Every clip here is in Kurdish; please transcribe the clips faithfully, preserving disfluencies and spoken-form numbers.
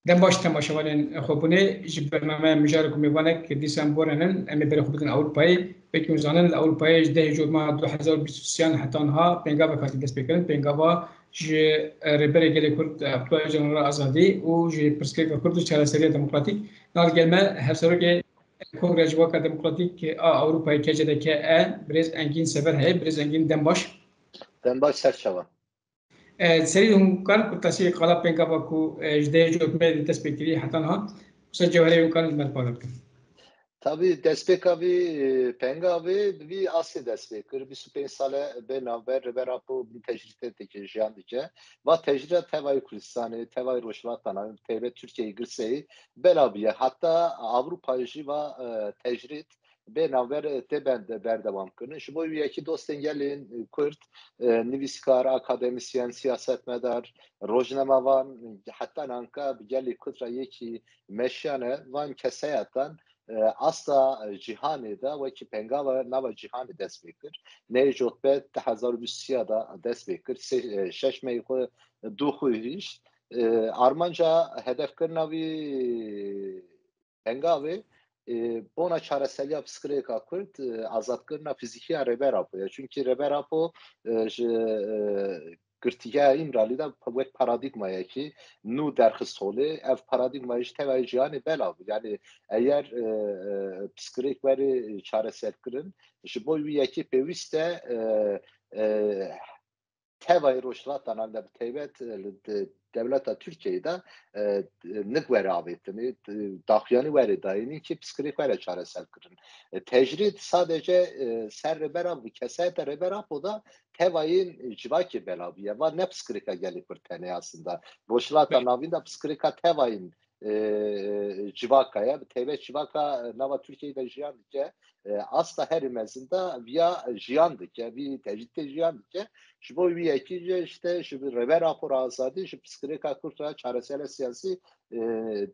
Dem baş temaşevanên xwebûnê, ji bernameya mijarek û mêvanek dîsan borînin, em ê berê xwe bidin Ewropayê. Wekî hûn zanin, li Ewropayê ji dehê Cotmeha du hezar û bîst û sêyan heta niha pêngavek hatiye destpêkirin. Pêngava ji, e, Rêberê Gelê Kurd, e, Abdullah Ocalan re azadî û ji pirsgirêka Kurd û çareseriya demokratîk. Niha li gel me Hevserokê Kongra Civaka Demokratîk a Ewropayê, K C D K E, birêz Engîn Sever heye. Birêz Engîn, dem baş. Dem baş, ser çava. E, serî hûn karin kurtasî qala pêngava ku, e, ji dehê Cotmehê dest pê kirî heta niha, qisa cewherê hûn karin ji me re parve bikin? Tabî, destpêka vî, e, pengavê bi vî asê dest pê kir. Bîst û pênc sale bê navber Rêber Apo bi tecrîdê dike, jiyan dike. Va tecrîda tevayê Kurdistanê, tevayê Rojhilata Navîn, bi taybet Tirkiyeyê girseyî bela bûye. Heta Ewropa jî va, e, tecrîd bê navber tê ben-, berdewam kirin. Ji bo wî yekî dostên gelên Kurd, e, nivîskar, akademisyen, siyasetmedar, rojnamevan, heta nanka bi gelê Kurd re yekî meşiyane, van kesayatan, e, asta cîhanê de wekî pengava nava cîhanê dest pê kir. Neyê Cotbe di hezar û bîst û sê de dest pê kir. Sê-, e, şeş meyê xwe dû xwe hişt. E, armanca hedefkirina vî pengavê, e, bona çareseriya pirsgirêka Kurd, e, azadkirina fizîkî ya Rêber Apo ye. Çunkî Rêber Apo, e, ji, e, girtîgeha Îmralî de wek paradîgmayekî nû derxist holê. Ev paradîgmayê ji tevayê cîhanê bela bû. Yanî eger, e, e, pirsgirêk were çareserkirin, ji bo wî yekê pêwîst e, e, e, tevayê Rojhilata Navîn de, bi taybet, e, li de-, dewleta Tirkiyeyê de, e, nik were avêtinê, e, daxuyanî were dayînî ki pirsgirêk were çareserkirin. E, tecrîd sadece, e, ser Rêber Apo, kesayeta Rêber Apo da tevayên civakê bela bûye. Va ne pirsgirêka gelê Kurd tenê aslında. Rojhilata Navîn de pirsgirêka tevayên, e, civaka ye. Bi taybet civaka, e, nava Tirkiyeyê de jiyan dike. E, asta herî mezin de viya jiyan dike, vî tecrîdê jiyan dike. Ji bo wî yekî jî işte ji Rêber Apo re azadî, ji pirsgirêka Kurd re çareseriya siyasî, e,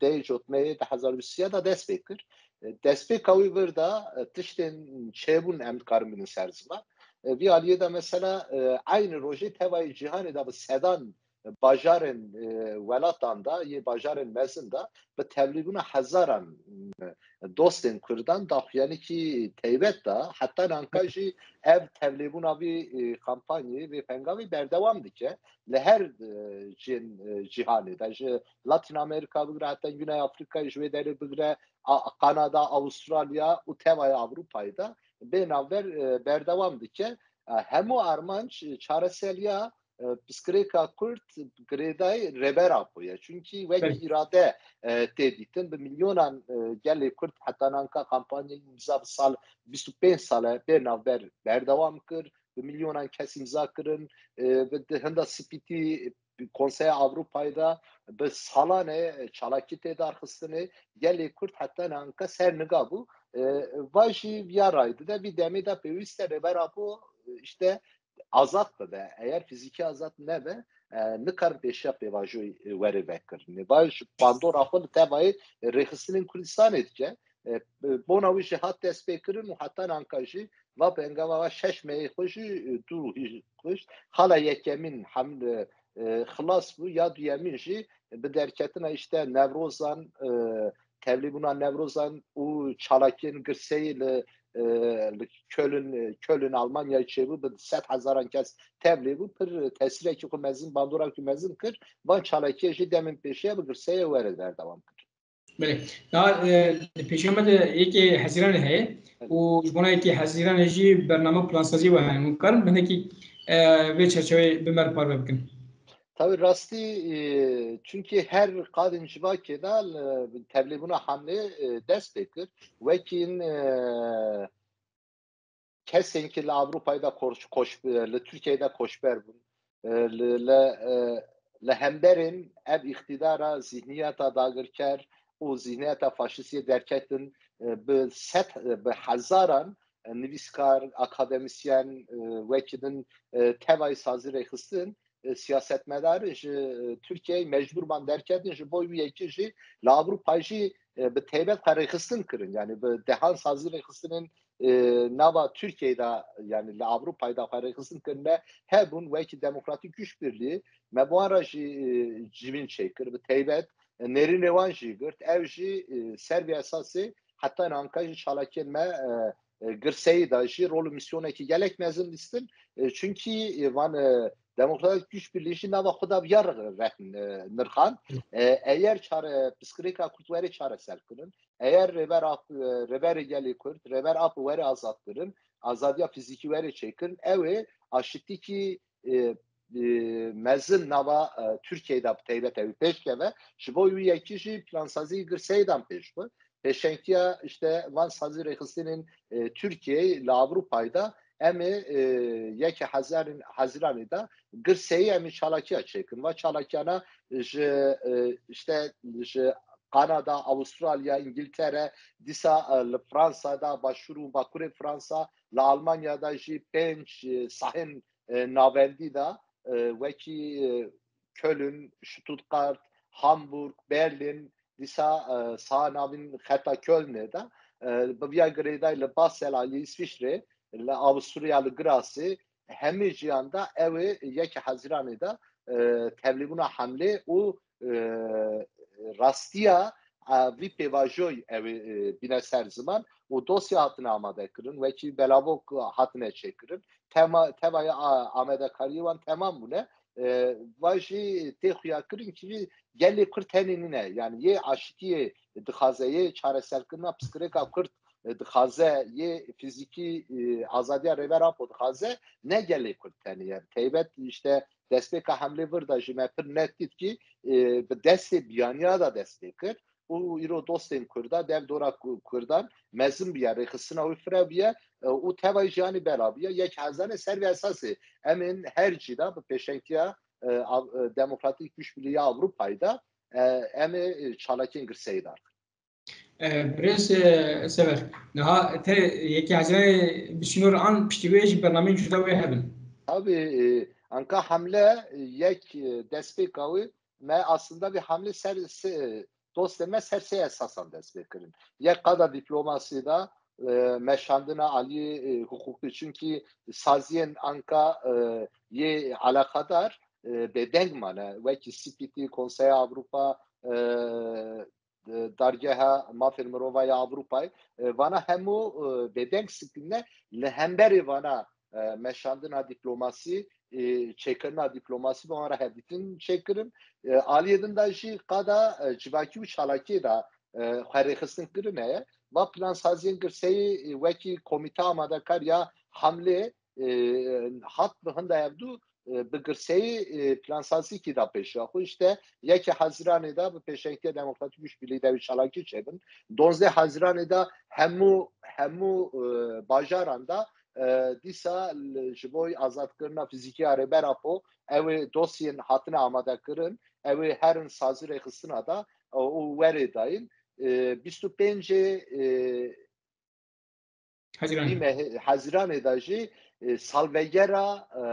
dehê Cotmehê du hezar û bîst û sê de dest pê kir. E, destpêka wî vir de, e, tiştên çêbûn em dikarin binin ser ziman. E, vî aliyê de mesela, e, eynî rojê tevayê cîhanê de bi sedan bajarên, e, welatan de, yê bajarên mezin de, bi tevlîbûna hezaran, e, dostên Kurdan daxuyanîkî taybet da, heta nanka jî ev tevlîbûna vî, e, kampanyê, vê pengavê berdewam dike. Li her, e, cihên, e, cîhanê de, ji Latin Amerika bigire heta Güney Afrika, ji wê derê bigire a-, Kanada, Avustralya û tevaya Ewropayê de bê navber, e, berdewam dike. E, hemû armanc, e, çareseriya, e, pirsgirêka Kurd girêdayî Rêber Apo ye. Çunkî wekî îrade, e, tê dîtin. Bi milyonan, e, gelê Kurd heta nanka kampanyayê îmza bi sal bîst û pênc sale bê navber berdewam kir. Bi milyonan kes îmza kirin. E, bi di hinda Spîtî Konseya Ewropayê de bi salan e çalakî tê darxistinê. Gelê Kurd heta nanka ser niga bû. E, va jî viya rayê dide, vî demê de pêwîst e Rêber Apo, e, işte azad bibe. Eger fizîkî azad nebe, e, nikarin pêşiya pêvajoyê, e, were vekirinê. Va ji bandora xwe li tevayê rêxistinên Kurdistanê dike. E, bona wî jî hat destpêkirin û heta nanka jî va pengava va şeş meyê xwe jî, e, dû hî-, xwe jî xala yekemîn hamle, e, xilas bû, ya duyemîn jî bi derketina işte Newrozan, e, tevlîbûna Newrozan û çalakiyên girseyî li, e, li Köln, e, Köln Almanyayê çêbû, bi sed hezaran kes tevlî bû, pir tesîrekî xwe mezin, bandorekî mezin kir. Van çalakiyê jî demên pêşiya bi girseyê were berdewam kir. Belê. Daha, e, li pêşiya me de yekê Hezîranê heye û ji bona yekê Hezîranê jî bername plansazî we hene. Hûn karin bi hinekî, e, vê çerçeveyê bi me re parve bikin? Tabî rastî, e, çunkî her qadên civakê de, e, tevlîbûna hamlê, e, dest pê kir. Wekî, e, kesên ki li Ewropayê de koç, koç, li Tirkiyeyê de koçber bûn, e, li, li, e, li hemberên ev îqtîdara zihniyeta dagirker û zihniyeta faşîstiyê derketin, e, bi sed, e, bi hezaran, e, nivîskar, akademisyen, e, wekî din, e, tevayî sazî rêxistin, e, siyasetmedar ji, e, Tirkiyeyê mecbûr ban derketin, ji bo wî yekê jî li Ewropa jî, e, bi taybet xwe rêxistin kirin. Yanî bi dehan sazî rêxistinên, e, nava Tirkiyeyê de, yanî li Ewropayê de xwe rêxistin kirine hebûn, wekî Demokratîk Güç Birliği, me bi wan re jî, e, civîn çêkir. Bi taybet, nêrînê wan jî girt. Ew jî, e, ser vê esasê heta nanka jî çalakiyên me, e, e, girseyî de jî rol û mîsyonekî gelek mezin dîstin. E, çunkî, e, van, e, Demokratik Güç Birliği jî nava xwe de viya re-, rehn, e, nirxan. E, eger çare, piskirêka Kurd were çareser kirin, eger Rêber Ap-, e, Rêberê Gelê Kurd, Rêber Apo were azad kirin, azadiya fîzîkî were çêkirin, ew ê aşitîkî, e, e, mezin nava, e, Tirkiyeyê de bi taybet ew ê pêş keve. Ji bo wî yekî jî plansazî girseyî dan pêş xwe. Pêşengtiya işte van sazî rêxistinên, e, Tirkiyeyê li Ewropayê de em ê, e, yekê Hezarên-, Hezîranê de girseyî em ê çalakiya çêkin. Va çalakiyana ji, e, işte ji Kanada, Avustralya, Îngiltere, dîsa, e, li Fransa de, başûr û bakurê Fransa, li Almanya de jî pênc, e, sahên, e, navendî de, e, wekî, e, Köln, Stuttgart, Hamburg, Berlin, dîsa, e, saha navîn xeta Kölnê de, e, bi viya girêdayî li Basel alî Îsvîçrê, li Avusturya li Grasê, hemî jiyan de ew ê yekê Hezîranê de, e, tevlîbûna hemlê û, e, rastiya, e, vî pêvajoyî ew ê, e, bîne ser ziman û dosya hatine amade kirin, wekî belavok hatine çêkirin. Tema, tevaya a-, amadekariyê wan temam bûne. E, va jî tê xuya kirin kî gelê Kurd tenê nîne. Yani yê aşitiyê dixwaze, yê çareserkirina piskirêka Kurd, e, dixwaze, yê fîzîkî, e, azadiya Rêber Apo dixwaze, ne gelê Kurd tenê ye. Bi taybet işte destpêka hemlê vir de jî me pir net dît kî, e, bi destê biyaniya de dest pê kir û îro dostên Kurda, dev dora Ku-, Kurdan mezin bûye, rêxistina wî fireh bûye, e, û tevayî jiyanî bela bûye. Yek Hezîranê ser vê esasê em ên her cî de bi pêşengtiya, e, Av-, e, Demokratîk Güç Birliği ya Avrupayê de, e, em ê, e, çalakiyên girseyî dar. E, birêz, e, Sever, niha te yekê Hezîranê bi sînor an piştî wê jî bernameyên cuda wê hebin? Tabii, e, anka hemle, e, yek, e, destpêka wê me aslında vê hemlê ser se-, dostên me ser sê esasan dest pê kirin. Yek qada dîplomasî de, e, meşandina aliyê, e, huquqî. Çunkî saziyên anka, e, yê eleqedar, e, bêdeng mane. Wekî C P T, Konseya Avrupa, e, e, Dargeha Mafên Mirova ya Avrupayê, e, vana hemû, e, bêdeng sikine li hemberê vana, e, meşandina dîplomasî, e, çêkirina dîplomasî bi wan re hevdîtin çêkirin. E, aliyê din de jî qada, e, civakî û çalakiyê de, e, xwerêxistin kirine ye. Va plansaziyên girseyî, e, wekî komîte amadekar ya hamlê, e, hat bi hinda hevdû, e, bi girseyî, e, plansazîkî da pêşiya xwe. İşte yekê Hezîranê de bi pêşengtiya Demokratîk Güç Birliği de wî çalakî çêbin. Donzdeh Hezîranê de hemû, hemû, e, bajaran de, e, dîsa li, ji bo azadkirina fîzîkî ya Rêber Apo ew ê dosyên hatine amade kirin, ew ê herin sazî rêxistina de, e, û werê dayîn. E, bîst û pêncê, e, Hezîran. Vî mehê, Hezîranê de jî, e, salvegera, e,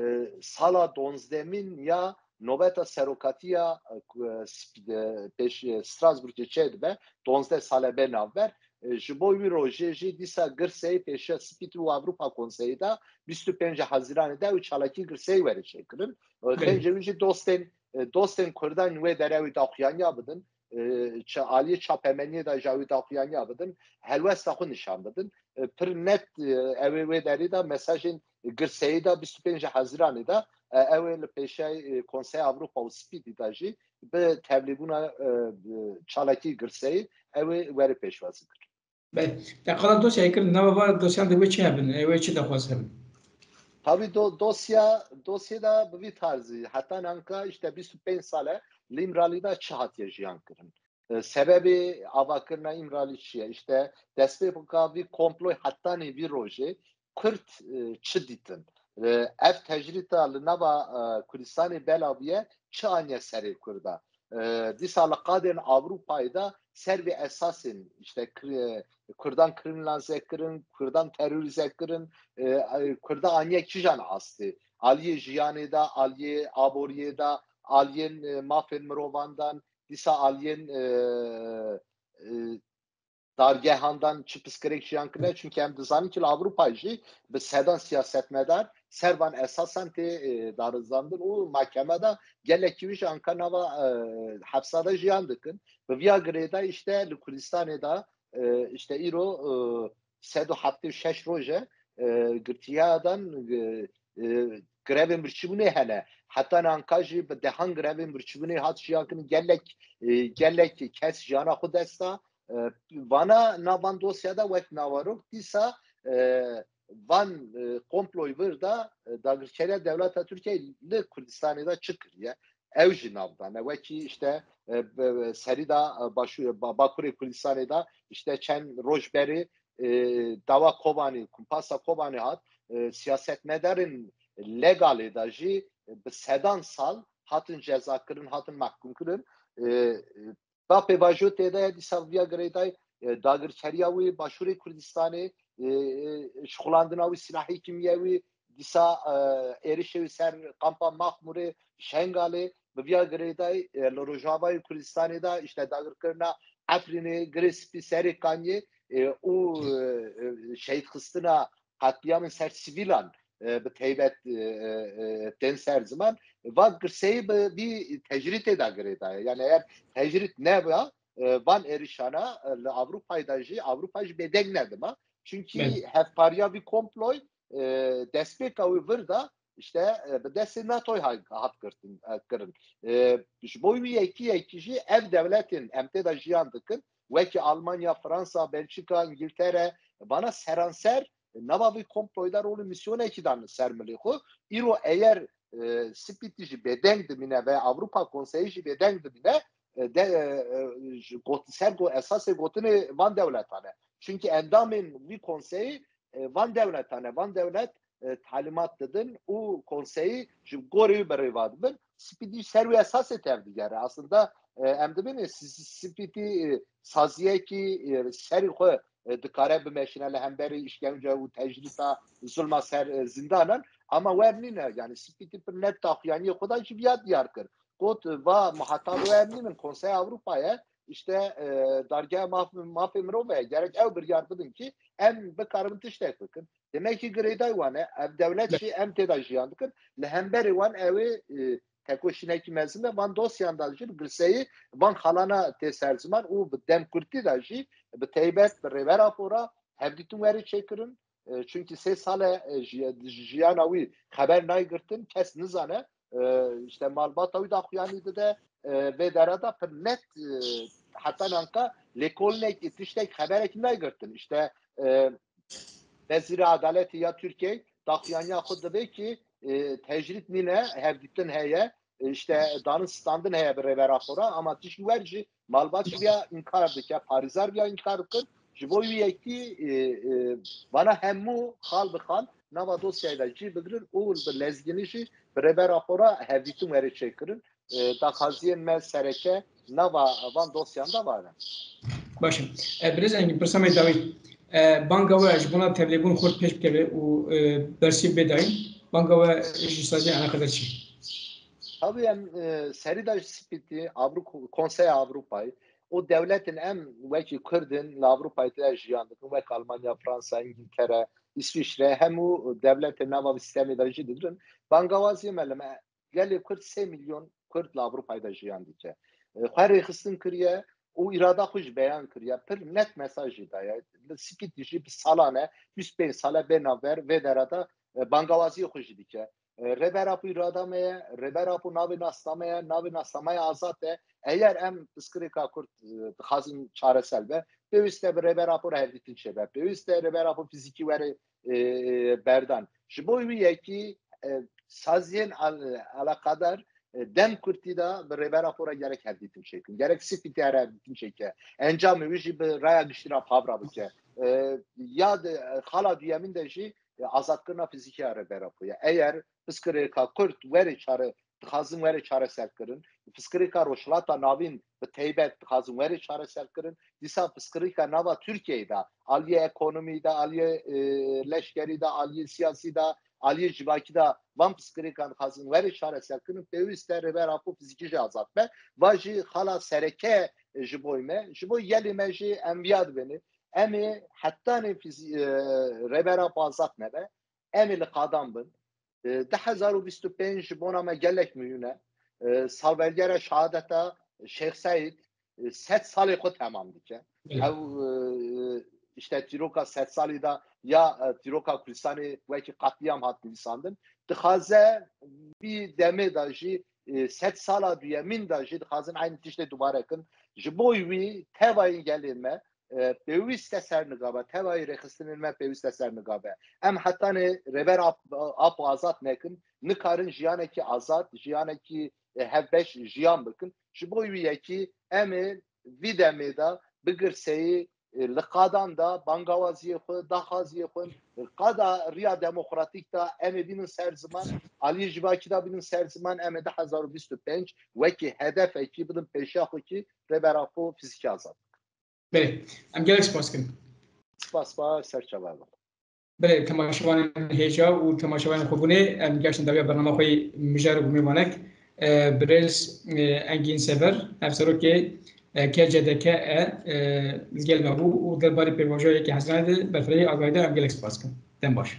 e, sala donzdemîn ya nobeta serokatiya, e, ku, e, sp-, e, pêş, e, Strasbourgê çêdibe, donzdeh sale bê navber. E, ji bo wî rojê jî dîsa girseyî pêşiya Spît û Avrupa Konseyî de bîst û pênc Hezîranê de ew çalakî girseyî were çêkirin. E, Belê. Xêncê wî jî dostên, e, dostên Kurdan wê derewî daxuyaniya bidin. E, çi aliyê çapemeniyê de ji wî daxuyaniya bidin, helwesta xwe nîşan bidin. E, pir net, e, ew ê wê derê de mesajên girseyî de bîst û pênc Hezîranê de, e, ew ê li pêşay, e, Konseya Ewropa û Spîtî de jî bi tevlîbûna, e, çalakî girseyî ew ê were pêşwazî kir. Belê. Te qala dosyayê kir, nava va dosyan de wê çi hebin, e, wê çi daxwaz hebin? Tabii do-, dosya, dosyê de bi vî tarzî, heta nanka işte bîst û pênc sale li Îmralî de çi hatiye jiyan kirin? E, sebebê avakirina Îmralî çi ye? İşte destpêka vî komploy hetanî vî rojê Kurd, e, çi dîtin? E, ev tecrîta li nava, e, Kurdistanê bela bûye, çi aniye serê Kurda? E, dîsa li qadên Avrupayê de ser vê esasên, işte, kri-, Kurdan kriminalize kirin, Kurdan terorîze kirin, e, e, Kurda aniye kîjan astê? Aliyê jiyanê de, aliyê aboriyê de, aliyên, e, mafên mirovan de, dîsa aliyên, e, e, dargehandan çi piskirêk jiyan kirine. Çunke em dizanin ki li Ewropa jî bi sedan siyasetmedar ser van esasan tê, e, darizandin û mahkeme de gelekî wî ji anka nava, e, hepsa de jiyan dikin. Bi viya girêda işte li Kurdistanê de, e, işte îro, e, sed û heftê û şeş roje, e, girtiyadan, e, e, grevên birçîbûnê hene. Heta nanka jî bi dehan grevên birçîbûnê hat jiyan kirin. Gelek, e, gelek kes jiyana xwe desta. E, vana navan dosya da wek navarok dîsa, e, van, e, komploy vir da, e, dagirkeriya dewleta Tirkiye li Kurdistanê da çi kiriye? Ew jî nav dane. Wekî işte, e, be-, serî da, e, başû-, ba-, Bakurê Kurdistanê da işte çend roj berê, e, dawa Kobanê, kumpasa Kobanê hat, e, siyasetmedarên legalê da jî bi sedan sal hatin cezakirin, hatin mahkûmkirin. E, e, va pêvajo tê de ye, dîsa viya girêdayî, e, dagirkeriya wî Başûrê Kurdistanê, e, e, şixulandina wî silahê kîmyewî, dîsa, e, êrişê wî ser kampa Maxmûrê, Şengalê, bi viya girêdayî, e, li Rojavayê Kurdistanê de, işte, dagirkirina Efrînê, Girê Spî, Serê Kanyê, e, û, e, e, şehîdxistina qetlîamên ser sivîlan, e, bi taybet, e, e, e, tên ser ziman, va girseyî bi vî tecrîtê de girêdaye. Yani eğer tecrît neba, e, van êrişana, e, li Avrupayê de jî, Avrupa jî bêdeng nedima. Çünkü hevpariya vî komploy, e, destpêka wî vir da, işte, e, bi destê NATOyê ha-, hat girtin, e, kirin. E, ji bo wî yekî yekî jî ev dewletên em tê de jiyan dikin, wekî Almanya, Fransa, Belçika, Îngiltere, vana seranser nava vî komployê de rolê misyonekî dan ser milê xwe. Îro eyer, e, Spîtî jî bêdeng dimîne ve Avrupa Konseyî jî bêdeng dimîne, e, de, e, e, ji got-, ser go-, esasê gotinê van dewletan e. Çünkü endamên vî konseyî, e, van dewletan e. Van dewlet, e, talimat didin û konseyî ji gorî wî bi rêva dibin. Spîtî ser wî esasê tevdigere. Aslında, e, em dibînin si-, si-, Spîtî, e, saziyekî, e, serî xwe, e, dikare bimeşîne li hemberî îşkence û tecrîta zulma ser, e, zindanan. Ama wer nîne, yani Spîtî pir net daxuyaniyê xwe da ji viya diyar kir. Got, va muhatab wer nînin, Konseya Avrupayê, işte, e, dargeha maf-, mafê mirovê gerek ew biryar bidin ki em bikarin tiştek bikin. Demek ki girêdayî wan e, ev dewlet jî em tê de jiyan dikin. Li hemberî wan ew ê, e, tekoşînekî mezin be. Van dosyan de jî li girseyî van xalana tê ser ziman û bi dem kurtî de jî bi taybet bi rêvera xwe re hevdîtin were çêkirin. E, çünkü sê sal e, e, ji-, jiyana wî xeber nayê girtin, kes nizane. E, işte malbata wî daxuyanî dide, e, vê dera de pir net, e, heta nanka lêkolînek, tiştek, xeberekî nayê girtin. İşte, e, Wezîrê Edaletê ya Tirkiyeyê daxuyaniya xwe dibe ki, e, tecrîd nîne, hevdîtin heye, e, işte danin standin heye bi rêvera xwe re, ama tiştî wer jî malbat jî viya înkar dike, parêzer viya înkar dikin. Ji bo wî yekî, e, e, vana hemû xal bi xal nava dosyayê de cî bigirin û bi lezgînî jî bi rêvera xwe re hevdîtin were çêkirin. E, daxwaziyên me sereke nava van dosyan de vane. Baş e. E, Birêz Engin, pirsa me dawî. E, banga we ji bona tevlêbûn xurt pêş bikeve û, e, bersî bê dayîn. Banga we ji saziyên eleqedar çi? Tabii em, e, serî de ji Spîtî, Avru-, Konseya Avrupayê û dewletên em wekî Kurd in li Avrupayê tê de jiyan dikin, wek Almanya, Fransa, Îngiltere, Îsvîçre, hemû dewletên nava vî sîstemê de jî digirin. Bangawaziyê me li me gelê Kurd sê milyon Kurd li Avrupayê de jiyan dike. E, xwe rêxistin kiriye û îrada xwe jî beyan kiriye. Pir net mesaj jî daye. Li Spîtî jî bi salan e, bîst pênc sal e bê navber vê dera de, e, bangawaziyê xwe jî dike. E, Rêber Apo îrada me ye, Rêber Apo navê nasname ye, navê nasnameya azad e. Eger em piskirêka Kurd, e, dixwazin çareser be, pêwîst e bi Rêber Apo re hevdîtin çêbe. Pêwîst e Rêber Apo fîzîkî were, e, e, berdan. Ji bo wî yekî, e, saziyên al-, alaqadar, e, dem kurtî de bi Rêber Apo re gerek hevdîtin çêkin. Gerek Spîtî re hevdîtin çêke. Encamê wî jî bi raya giştî re pavra bike. E, ya de, e, xala duyemîn de jî, e, azadkirina fîzîkî ya Rêber Apo ye. Eger piskirêka Kurd were çare, dixwazin were çareserkirin, piskirêka Rojhilata Navîn bi taybet dixwazin were çareserkirin, dîsa piskirêka nava Tirkiyeyê de, aliyê ekonomî de, aliyê, e, leşkerî de, aliyê siyasî de, aliyê civakî de van pirsgirêkan dixwazin were çareserkirin, pêwîst e Rêber Apo fizîkî jî azad be. Va jî xala sereke ji bo me, ji bo gelê me jî em viya dibêne. Em ê hetanê fizî-, e, Rêber Apo azad nebe, em ê li qadan bin. E, du hezar û bîst û pênc ji bona me gelek muhîm e. E, salvergera şehadeta Şêx Seîd, e, sed salê xwe temam dike. Evet. Ew, e, işte tîroka sed salî de ya, e, tîroka Kurdistanê wekî qatliyam hat nivîsandin. Dixwaze vî demê de jî, e, sed sala duyemîn de jî dixwazin eynî tiştê dubare kin. Ji bo wî tevayî gelê me, e, pêwîst e ser nigabe, tevayî rêxistinên me pêwîst e ser nigabe. Em hetanê Rêber Ap-, Apo azad nekin, nikarin jiyanekî azad, jiyanekî, e, hevbeş jiyan bikin. Ji bo wî yekî em ê vî demê de bi girseyî, e, li qadan de bangawaziyê xwe, daxwaziyê xwe, qada riya demokratîk de em ê bînin ser ziman, aliyê civakî de bînin ser ziman, em ê du hezar û bîst û pênc wekî hedefekî bidin pêşiya xwe kî Rêber Apo fizîkî azad. Belê, em gelek spas dikin. Spas, spas, ser çava. Belê, temaşevanên hêja û temaşevanên xwebûnê, em geştin dawiya bernama xwe yê mijar û mêvanek, e, birêz, e, Engîn Sever, hevserokê, e, K C D K e, e, li gel me bû û derbarê pêvajoyekê hezirane de berfirehî agahî da, em gelek spas dikin. Dem baş.